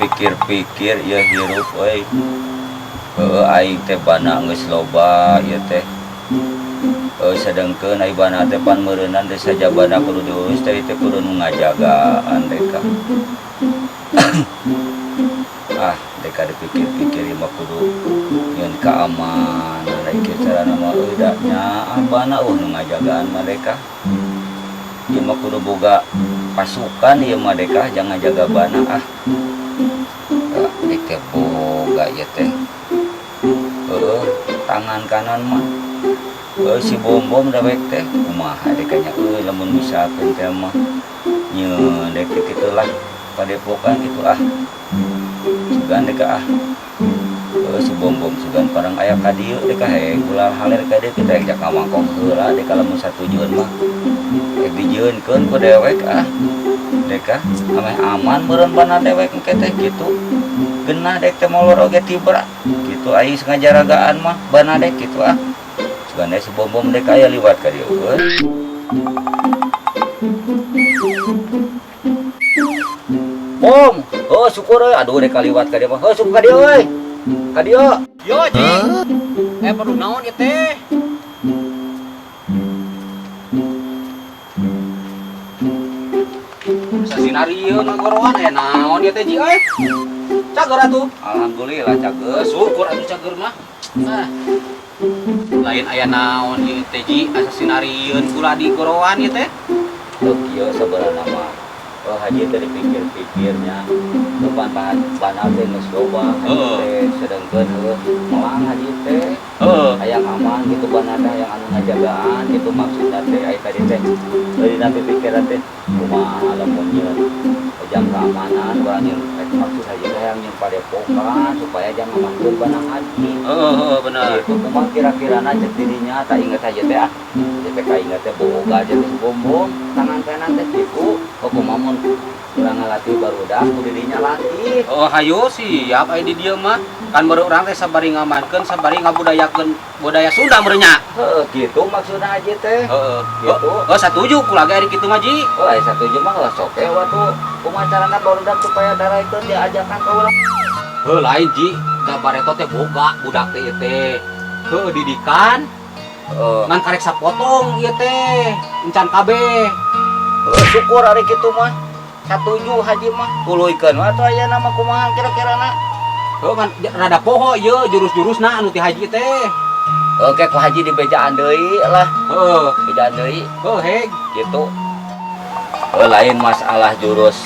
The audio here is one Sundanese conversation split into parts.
Dipikir-pikir ieu hirup euy. Heueuh aing teh bana geus loba ieu teh. Heueuh sedengkeun ai bana teh pan meureunan teh sajabana kudu diurus teh teh kudu nu ngajagaan deka. Ah, deka dipikir-pikir ieu mah kudu nyeun keamanan ai kieu carana mah euy da nya ah bana eueuh nu ngajagaan mah deka. Ieu mah kudu boga pasukan ieu mah deka jangan jaga bana ah. Dek teh boga ieu teh. Heueuh, tangan kanan mah. Heueuh si Bom-bom dewek teh kumaha dek nya euy lamun misalkeun teh mah nyeun dek teh kitu lah padepokan kitu ah. Sugan dek ah. Heueuh si Bom-bom sugan parang aya ka dieu dek heh ulah haler ka dieu kita rek jaka mangkok heula dek lamun satujueun mah. Rek dijieunkeun ku dewek ah. Dek ah ameh aman meureun bana dewek engke teh kitu. Genah dek teh molor oge tibra kitu aing sengaja ragaan mah bana dek kitu ah. Sugan si Bom-bom dek aya liwat ka dieu euy. Bom, oh syukur euy, aduh dek kaliwat ka dieu mah. Heuh syukur ka dieu euy. Ka dieu. Yo, Ji. Perlu naon ieu teh? Sasinarieun ngagoroan aya naon ieu teh, Ji euy? Cager atuh. Alhamdulillah cager. Syukur atuh cager mah. Nah. Lain aya naon ieu teh, Ji, asa sinarieun kula di goroan ieu teh. Teu kieu sabenerna mah. Oh, haji teh dipikir-pikirnya. Depan bahan banal teh geus loba haji teh sedengkeun heueuh melang haji teh. Hayang aman gitu bana teh hayang anu ngajagaan gitu maksudna teh ai tadi teh. Dina pipikiran teh kumaha lamun nyeun jang keamanan urang nyeun maksud haji teh hayang nyeun padepokan supaya jang ngamankeun bana haji. Heeh, bener. Gitu kumaha kira-kirana cek dirinya tak inget haji teh ah. Teh kainget teh boga aja teh Bom-bom tangan kanan teh kitu. Oh kumaha mun urang ngalatih barudak ku dirinya latih. Oh hayu siap aya di dieu mah. Kan baru urang teh sabari ngamankeun sabari ngabudayakeun budaya Sunda meureun nya. Heeh kitu maksudna haji teh. Heeh. Kitu. Oh satuju kula ge ari kitu mah Ji. Oh aya satuju mah heuh sok we atuh. Kumaha carana barudak supaya daraikeun diajakan ka urang. Heuh lain Ji, da bareto teh boga budak teh ieu teh. Heuh didikan. Ngan karek sapotong ieu teh, encan kabeh. Heuh syukur ari kitu mah. Satuju haji mah. Tuluikeun we atuh aya nama kumaha kira-kirana. Heuh ngan rada poho ieu jurus-jurusna anu ti haji teh. Oke ku haji dibejaan deui lah. Heeh. Bejaan deui. Heuh heg. Kitu. Heuh lain masalah jurus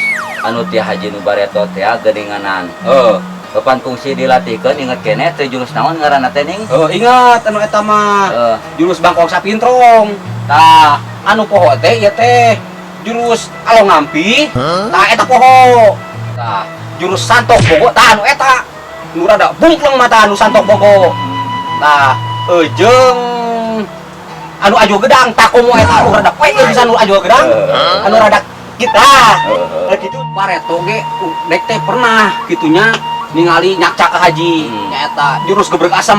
anu ti haji nu bareto teh geuninganan. Heuh. Kapan kungsi dilatihkeun inget keneh teh jurus naon ngaranna teh ning? Heuh inget anu eta mah. Heeh. Jurus bangkok sapintrong. Tah, anu poho teh ieu teh jurus along ngampi. Tah eta poho. Tah, jurus santok bogo tah anu eta. Nu rada bungkleng mata anu santok bogo. Tah, jeung anu ajo gedang tah komo eta anu rada poekeun pisan nu ajo gedang. Anu rada kita. Heeh. Kitu bareto ge dek teh pernah kitunya ningali nyakca ka haji nyaeta jurus gebrek asem.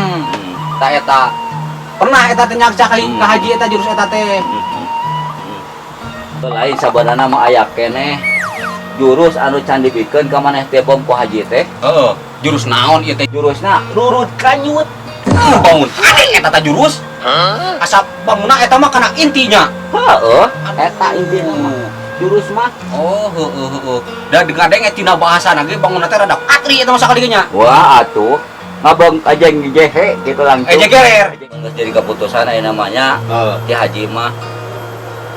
Tah eta pernah eta teh nyakca ka haji eta jurus eta teh. Lain sabanana mah aya keneh jurus anu can dibikeun ka maneh teh bom ku haji teh. Heeh, jurus naon ieu teh? Jurusna rurut kanyut. Bangun anjing eta teh jurus. Asa bangunna eta mah kana intinya. Heeh, eta intina mah. Jurus mah. Oh, heeh heeh. Da dengar-dengar tina bahasana ge bangunna teh rada katri eta mah sakali nya. Wah, atuh. Ngabeng aja ngejehe gitu langsung. Jegerer. Geus jadi keputusan aya namanya. Heeh. Ki haji mah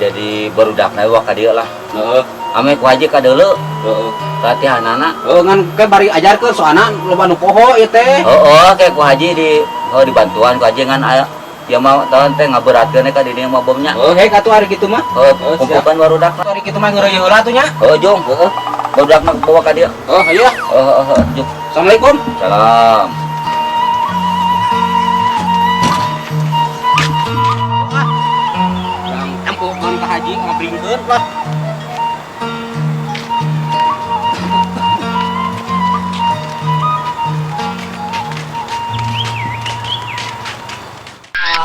jadi barudakna we ka dieu lah. Heeh. Ame ku haji ka deuleu. Heeh. Latihanana. Heeh, ngan ke bari ajarkeun soalna loba nu poho ieu teh. Heeh, ke ku haji di oh dibantuan ku haji ngan aya ya mau tahun teh ngaberatkeun ka di dieu mah bomnya. Heuh, hek atuh ari kitu mah. Heuh, Heuh, kumpulan barudak. Ari kitu mah ngeureuyeuh heula atuh nya. Heuh, jung, heuh. Barudak mah bawa ka dieu. Heuh, hayu lah. Heuh, heuh, heuh, jung. Assalamualaikum. Salam. Yang tempo kan ka haji ngabringkeun lah.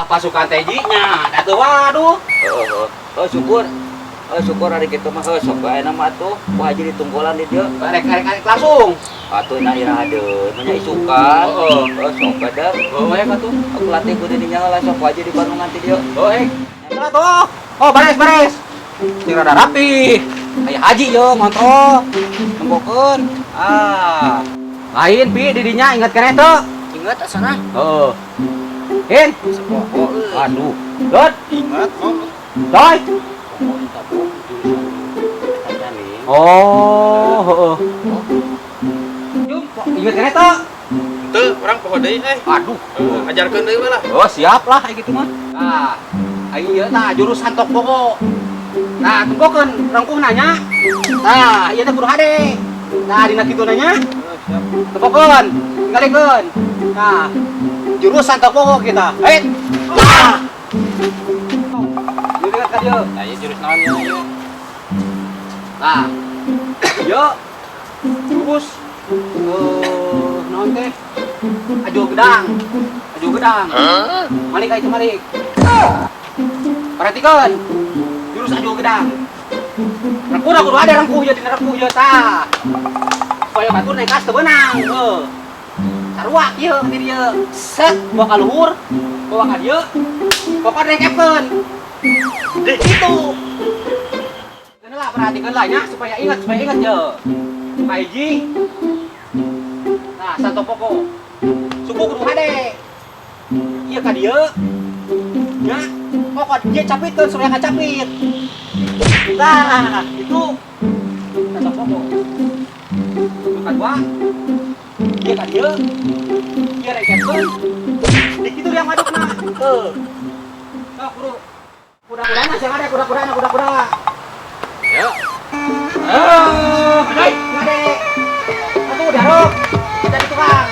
Pasukan teh nya, atuh waduh. Heeh, heeh. Syukur. Syukur ari kitu mah heuh sok bae mah atuh. Ku haji ditunggulan di dieu. Arek arek arek langsung. Atuh na iraha deui, mah nya isukan. Heeh. Oh, sok ada. Oh, hayang atuh. Aku latih kudu dinya lah, sok aja di Bandungan ti dieu. Oh, hei. Lah tuh. Oh, bares, bares. Sing rada rapi. Kayak haji yo ngontrol. Nempokeun. Ah. Lain pi di dinya ingat keneh teu? Ingat asana. Heeh. Hin. Sepoko euy. Aduh. Dot. Ingat kok. Doi. Pokok eta bu jurusan eta nih. Oh, heeh. Jum, ingat keneh teu? Teu, urang poho deui eh. Aduh. Heeh, ajarkeun deui we lah. Oh, siap lah kayak gitu mah. Nah, ayo ieu tah jurus santok pokok. Nah, tempokeun rengkuh nanya. Nah, ieu teh kudu hade. Nah, dina kitu nanya. Siap. Tempokeun, tinggalikeun. Nah, jurus santok pokok kita. Hei. Ah. Ieu dekat ka dieu. Nah, ieu jurus naon ieu? Ieu? Nah, ieu jurus naon teh? Ajo gedang. Ajo gedang. Malik ka itu malik. Perhatikan. Jurus ajo gedang. Rengkuh kudu ada rengkuh ieu dina rengkuh ieu tah. Supaya batur naik kas teu beunang. Heuh. Sarua ieu di dieu. Set bawa ka luhur, bawa ka dieu. Pokokna rekepkeun. Di situ. Keun lah perhatikan lah nya supaya ingat ye. Kahiji. Nah, santo pokok. Suku kudu hade. Ieu ka dieu. Ya, pokok dia capitkeun supaya kacapit. Nah, itu santo pokok. Nu kadua, ieu ka dieu. Ieu rekepkeun. Di kitu dia madukna. Tuh. Sok, kudu. Kuda-kudana sing ada kuda-kudana kuda-kuda. Ya. Ah, baik, ngade. Atuh darok. Kita di tukang.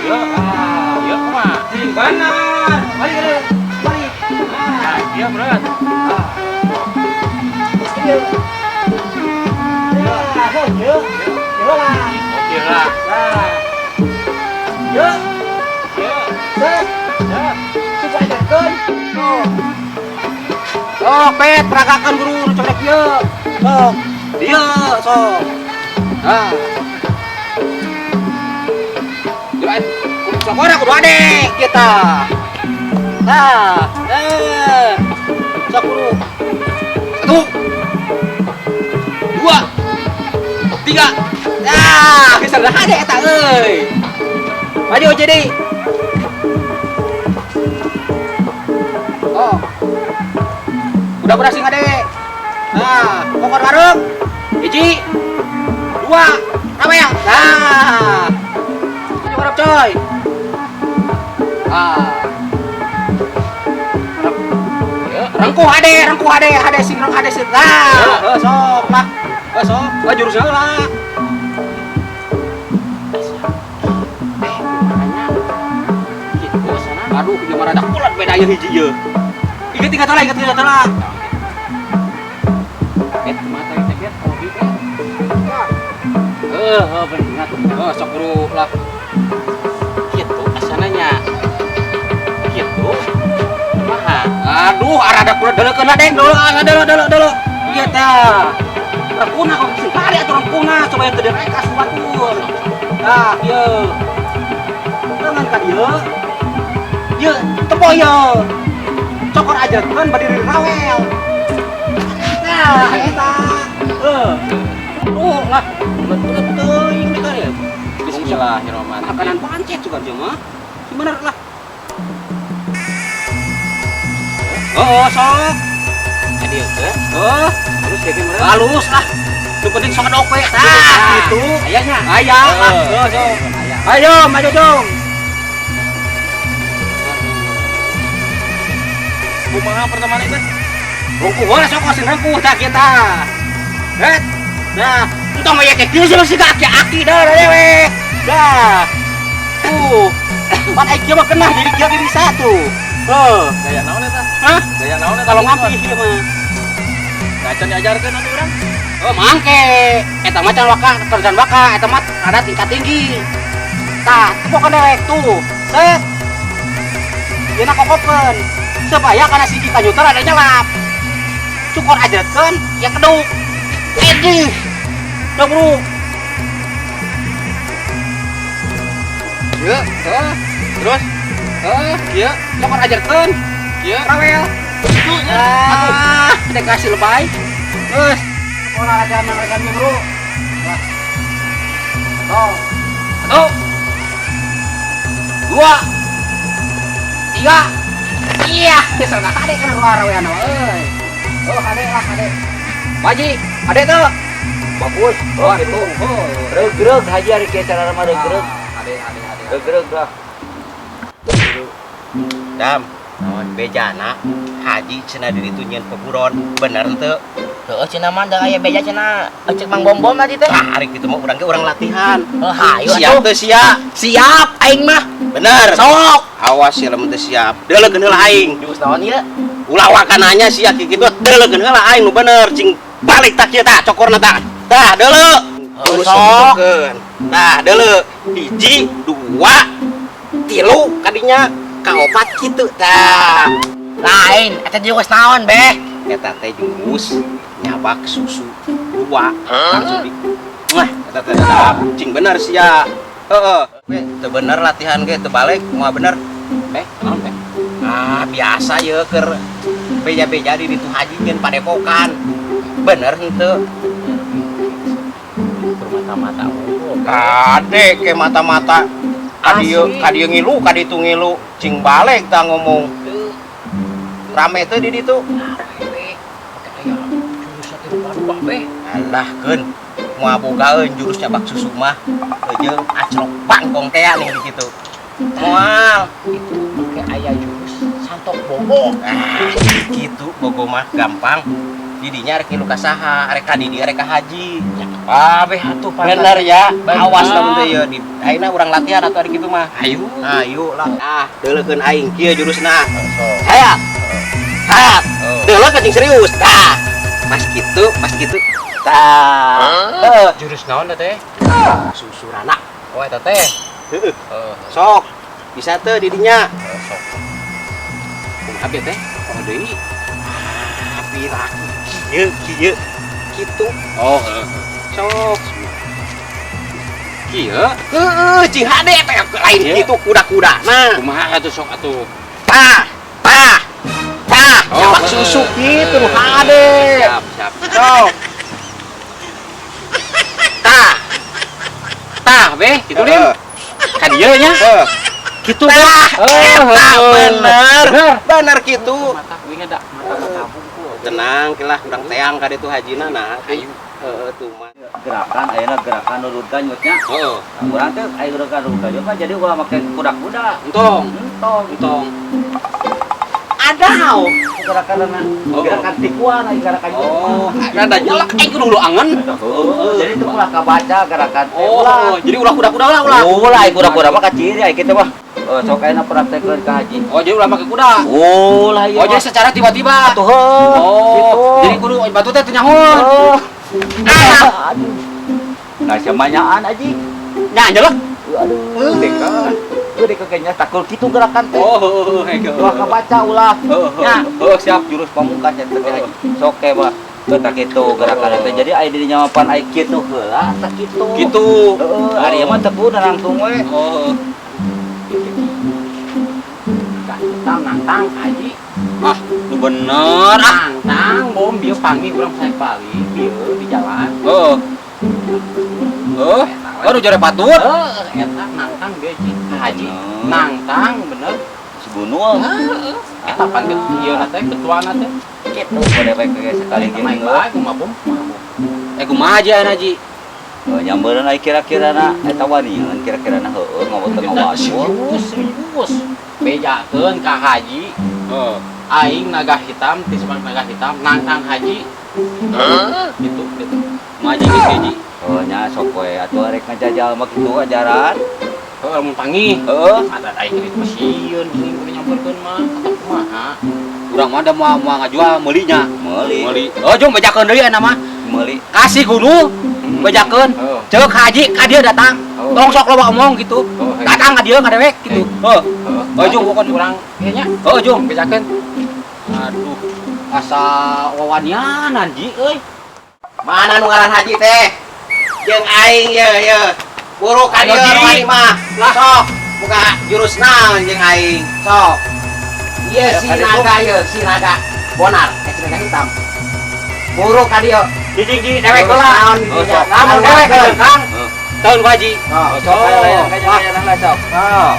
Ya. Ah, Ya kumaha? sing benar. Balik balik. Balik. Ah, Iya, berat. ah. Ieu. Ya, oh, ieu. Ieu lah. Oke lah. Nah. Ieu. Ya. Set. Ya. Suku ajarkeun. Tuh. Oh, pet peragakan guru nu cobrek ieu. Sok. Dieu, sok. Nah. Sok ora kudu ade kita. Nah, eh. Sok guru. 1, 2, 3. Nah, bisa dah ade eta euy. Maju jadi. Oh. Udah berhasil ade. Nah, pokok bareng. 1, 2, apa ya? Nah. Maju harap coy. Ah. Rengkuh ade, rengkuh ade, ade sing reng ade sing. Nah, heuh sok lah. Heuh sok, heuh jurus heula. Gitu sana. Aduh, ieu mah rada kulat beda ieu hiji ieu. Ingat ingat lah, ingat ingat lah. Bet kumaha teh teh bet kalau di bet. Heuh, heuh bener ingat. Oh, sok buru lah. Gitu asananya. Gitu. Kumaha? Aduh, arada kulat deuleukeun lah, Deng. Deuleu, ah, deuleu, deuleu, deuleu. Ieu tah. Rengkuhna kok sing kade atuh rengkuhna supaya teu direkas batur. Tah, ieu. Lengan ka dieu. Ieu, tempo ieu. Cokor ajarkeun badiri rawel. Nah, eta. Heuh. Duh, lah. Betul teuing di kare. Bismillahirrahmanirrahim. Makanan pancet juga dia mah. Gimana lah? Oh, sok. Jadi teh. Oh, Halus kayak gimana? halus lah. Nu penting sok dok we. Tah, gitu. Ayahnya. Aya lah. Oh, Oh, sok. Aya. Ayo, maju dong. Kumaha pertama teh? Rungkuh heula sok sing rengkuh tah kita. Het. Nah, entong aya teh kieu sih aki-aki dah dewek. Dah. Tuh. Pan ai kieu mah kena jadi kieu ge bisa tuh. Heuh. Gaya naon eta? Hah? Gaya naon eta? Kalau ngampih ieu mah. Gacan diajarkeun atuh urang. Oh, mangke. Eta mah can waka, can waka, eta mah ada tingkat tinggi. Tah, tepok dewek tuh. Set. Ieu na kokopkeun. Supaya kana siji kanyuter ada nyelap. Cukur ajarkeun ya keduk. Edih. Udah bro. Ieu, Heeh. terus Heeh, kieu. Sok ajarkeun. kieu. Rawel. Kitu nya. Ah, dek kasih lebay. Terus olahraga nang bro. Nah. Oh. 1, 2, 3. Iya, geus lah kade kana rawean mah euy. Oh, kade lah kade. Baji, kade tuh. Bagus. Oh, gitu. Oh. Reug-reug haji ari kieu cara mah reug-reug. Kade, kade, kade. Reug-reug lah. Dam, bejana haji cenah diri itu nyieun peburon, bener teu? Heeh, cenah mah da aya beja cenah cek Mang Bom Bom tadi teh. Tah, ari kitu mah urang ge urang latihan. Heuh, hayu Siap atuh. teu sia? Siap aing mah. Bener. Sok. Awas sia lamun teu siap. Deuleukeun heula aing. Jurus naon ieu? Ulah wakananya sia kieu kitu deuleukeun heula aing nu bener cing balik tak kieu tah cokorna tah. Tah deuleu. Heuh, Terus sok. sebutkeun. Tah deuleu. 1, 2, 3 kadinya kaopat kitu tah. Lain, eta jurus naon, Beh? Eta teh jurus nyabak susu dua langsung di wah eta teh sedap cing bener sia heeh we teu bener latihan ge teu balik moal bener. Eh, naon teh? Ah biasa ye keur beja-beja di ditu haji nyeun padepokan bener henteu. Bermata-mata. Kade ke mata-mata kadieu kadieu ngilu kaditu ngilu cing balik tah ngomong rame teh di ditu. Alah keun moal bogaeun jurus nyabak susu mah jeung aclok bangkong tea nih di kitu moal Itu pakai aya jurus santok bogo. Ah kitu bogo mah gampang didinya arek ngilu ka saha arek ka didi arek ka haji. Ah, beh atuh Bener ya. Bener. Awas lamun teh ieu di ayeuna urang latihan atuh ari kitu mah. Ayo. Ayo lah ah deuleukeun aing kieu jurusna. Sok. Hayat hayat Oh. deuleukeun cing serius tah pas kitu pas kitu tah. Heuh. Jurus naon teh? Susurana. Oh, eta teh. Heeh. Heeh. Sok bisa teu didinya. Sok. Kumaha bieu teh? Oh, deui. Ah piraku kieu kieu kitu. Oh, heeh. Sok. Kieu. Heeh, cing hade teh lain Kieu. kitu kuda-kuda nah. Kumaha atuh sok atuh? Tah tah tah Oh, nyabak heeh. susu kitu nu hade. Siap, siap. Sok tah. Tah, beh, kitu lim. Ka dieu nya. Heeh. Kitu. Tah Heeh, eta bener. Bener. Bener kitu. Mata kuing ada mata-mata bungkul. Tenang kelah urang teang ka ditu hajina nah. Ayo. Heeh tuh mah. Gerakan ayeuna gerakan nurut ganyutnya. Heeh. Nah, urang teh aya gerakan nurut ganyut mah jadi ulah make kuda-kuda. Entong, Entong. entong. Adau. Gerakan Oh. gerakan tikuan aya gerakan Oh, Rada nyelek aing kudu hulu angen. Heeh, jadi itu ulah kabaca gerakan teh Oh, ulah. jadi ulah kuda-kuda lah ulah. Ulah aya kuda-kuda mah kaciri aya kitu mah. Oh, sok ayeuna praktekeun ka haji. Oh, jadi ulah make kuda. Ulah ieu. Oh, jadi secara tiba-tiba. Atuh heuh. Oh, Gitu. jadi kudu batu teh teu nyaho. Oh. Ah, aduh. Nah, samanyaan aji. Nya nyelek. Aduh, deka. Gede kayaknya takul kitu gerakan teh. Oh, heuh, Ulah kabaca ulah. Heeh, Nya. heeh, siap. Jurus pamungkas eta teh haji. Sok ke mah. Tah kitu gerakan teh. Jadi aya di dinya mah pan aya kitu heula tah kitu. Gitu. Heeh, ari mah teu kudu langsung we. Oh. Nantang, nantang haji. Ah, lu bener ah. Nantang bom bieu panggih urang saya balik bieu di jalan. Heeh. Heeh. Baru jare batur. Heeh, eta nantang bieu ji haji. Bener. Nantang bener. Si Gunul. Heeh. Eta pan ieu na teh ketuana teh. Kitu pada bae ge sekali ge. Main bae kumaha bom. Eh kumaha aja ayeuna ji? Oh, nyambereun aya kira-kirana eta wanian kira-kirana heueuh ngawat teu ngawat. Serius, serius. Bejakeun ka haji. Heeh. Aing naga hitam, ti sebab naga hitam nantang haji. Gitu, gitu. Kumaha ji geus ji? Oh nya sok we atuh rek ngajajal mah kitu ajaran. Heuh, lamun panggih. Heeh. Ada aing geus mah sieun geuning kudu nyamperkeun mah atau kumaha. Urang mah da moal moal ngajual meulinya. Meuli. Meuli. Oh, jung bejakeun deui ayeuna mah. Meuli. Kasih guru bejakeun. Heeh. Ceuk haji ka dieu datang. Oh. Tong sok loba omong gitu. Oh, hei. Datang ka dieu ka dewek gitu. Heeh. Heeh. Oh, jung pokon Urang ieu nya Heeh, jung. bejakeun. Aduh. Asa wawanianan ji euy. Mana nu ngaran haji teh? Jeung aing ye ye. Buru ka dieu Ayo, Ji. wani mah. Lah. Sok. Buka jurus naon jeung aing. Sok. Ieu Ya, si kaditu. Naga ieu, si Naga Bonar, eh si Naga Hitam. Buru ka dieu. Hiji-hiji dewek heula. Naon Oh, sok. Lamun dewek Kang. Kang. Heeh. Tahun Pak Haji. Oh, Sok aya aya aya sok. oh.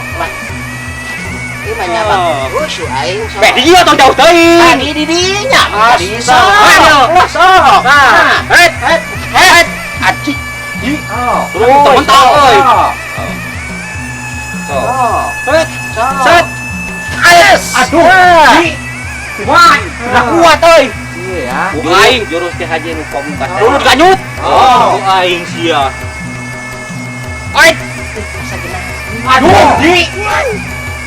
Ieu mah nyabak susu aing sok. Beh, di dieu tong jauh teuing. Tadi di dinya. Bisa. Ayo. Sok. Nah. Het, het, het. Aji. Oh. Terus mental euy. Sok. Oh. Het. Sok. Set. Ales. Aduh. Ji. Wah, nggak kuat euy. Iya. Ku aing Jurus teh haji nu pamungkas. turun ganyut. Oh. Ku aing sia. Ait. Aduh, Ji.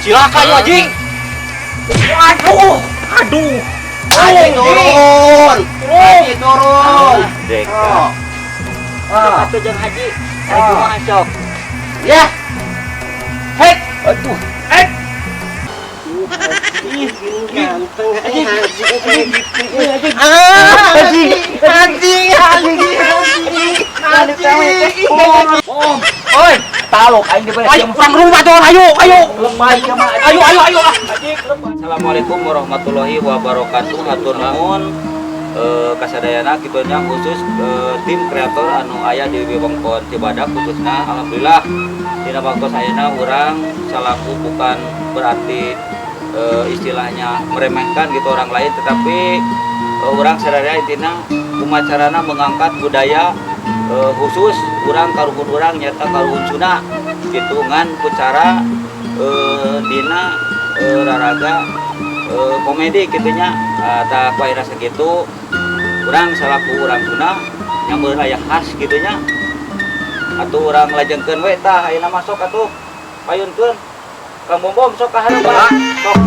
Cilaka yo, Ji. Aduh. Aduh. Haji Ji. turun. Haji turun. Dek. Oh. Oh. Atuh jeung Haji. Haji mah sok. Ya. Het. Aduh. Het. Ganteng haji. Haji. Haji. Haji. Haji. Bom. Oi, Talok aing dibere. ayo kurang rumah tuh, ayo, ayo. Lemah ieu mah. Ayo, ayo, ayo. Ah. Assalamualaikum warahmatullahi wabarakatuh. Hatur nuhun kasadayana kitu nya khusus tim kreator anu aya di wewengkon Cibadak khususna, alhamdulillah dina waktu ayeuna urang salaku bukan berarti istilahnya meremehkan gitu orang lain, tetapi urang sadaya intina kumaha carana mengangkat budaya, khusus urang karuhun urang nyata karuhun Sunda gitu, ngan ku cara dina raraga komedi kitu nya. Tah, ku ayeuna sakitu urang salaku urang Sunda nyameur aya khas kitu nya, atuh urang lajengkeun we. Tah, ayeuna masuk atuh payunkeun Kang Bom Bom, sok ka hareup sok.